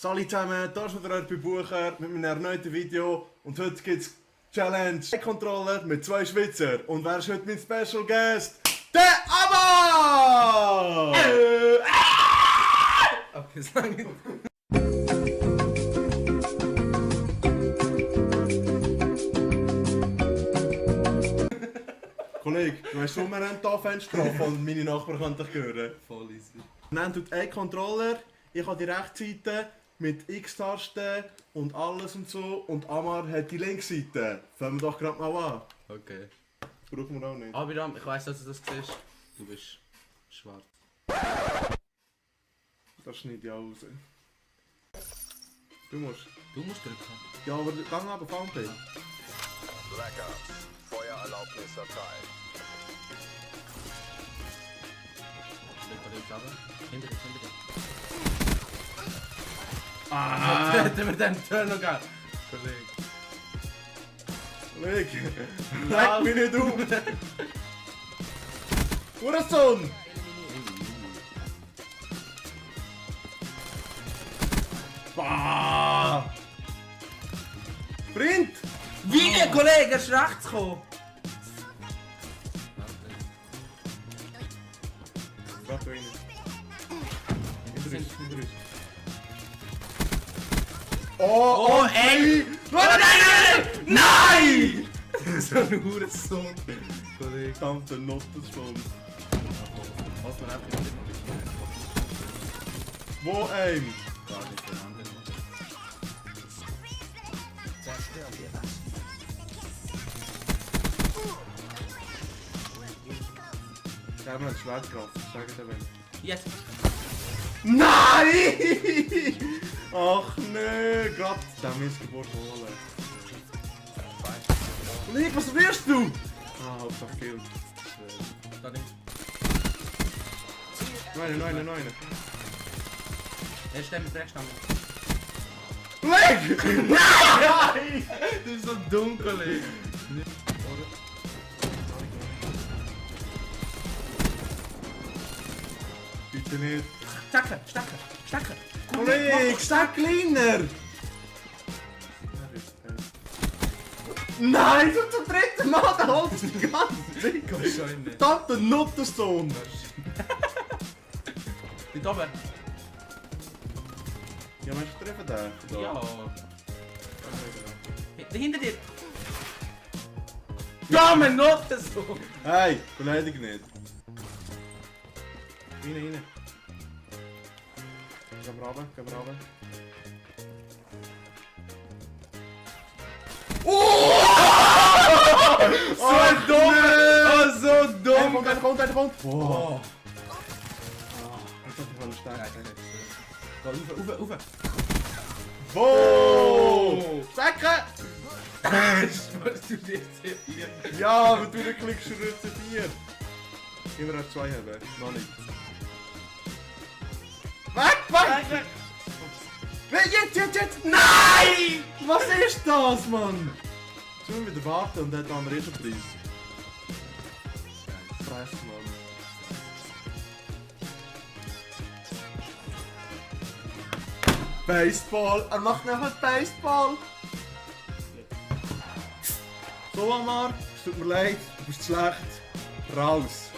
Salut zusammen, hier ist wieder bei Bucher mit meinem erneuten Video und heute gibt es Challenge Controller mit 2 Schweizer. Und wer ist heute mein Special Guest? Der Abba! Okay, sag ich. Kollege, du weißt schon, wir haben hier Fenster und meine Nachbarn können dich hören. Voll easy. Wir haben einen Controller, ich habe die Rechtsseite mit X-Tasten und alles und so und Amar hat die Linksseite. Fangen wir doch gerade mal an. Okay. Das brauchen wir auch nicht. Abiram, ich weiss, dass du das siehst. Du bist schwarz. Das schneide ich auch raus. Du musst. Du musst drücken. Ja, aber gang aber Fountain. Blackout. Feuererlaubnis erteilt. Hinter dich. Ah! Hätten wir den Turn noch gehabt. Kollege. Kollege, leck mich nicht auf! Hurensohn! Bah! Sprint! Wie, Kollege, er ist rechts gekommen. Warte rein. Hinter uns. Oh, ey! Nein! So ein Hurensohn. Kollege. Verdammte Nottenschwung. Was man einfach nicht Wo aim? gar nicht voneinander. Ich habe eine Schwertkraft, sag dir wenn. Jetzt. Nein! Ach nee, Gott, der Missgeburt holen. Kollege, was willst du? Ah, Hauptsache Kill. Da nicht. Nein. Er steht mit rechts an. Kollege! Nein! Du bist so dumm, Kollege. Bitte nicht. Stecken. Kollege, sag kleiner! Nein, du zum dritten Mal, der holt die ganze Zeit. Wahrscheinlich. Verdammte Nuttensohn! Dort oben. Ja, meinst du treffen den? Da. Ja. Hinter dir. Ja, mein Noten so. Hey, beleidig nicht. Rein. Gehen wir runter. So dumm! Oh, so dumm! Er kommt! Oh. Jetzt hat er stark. Rauf! Wow! Stecken! Was du dir hier? Ja, aber du klickst schon Rütze 4. Immer auf 2 haben. Noch nicht. Weg! Jetzt! Nein! Was ist das, Mann? Jetzt müssen wir wieder warten und dann haben wir schon Preis. Fress, Mann. Baseball! Er macht nachher Baseball! So, Amar, es tut mir leid, du bist schlecht. Raus!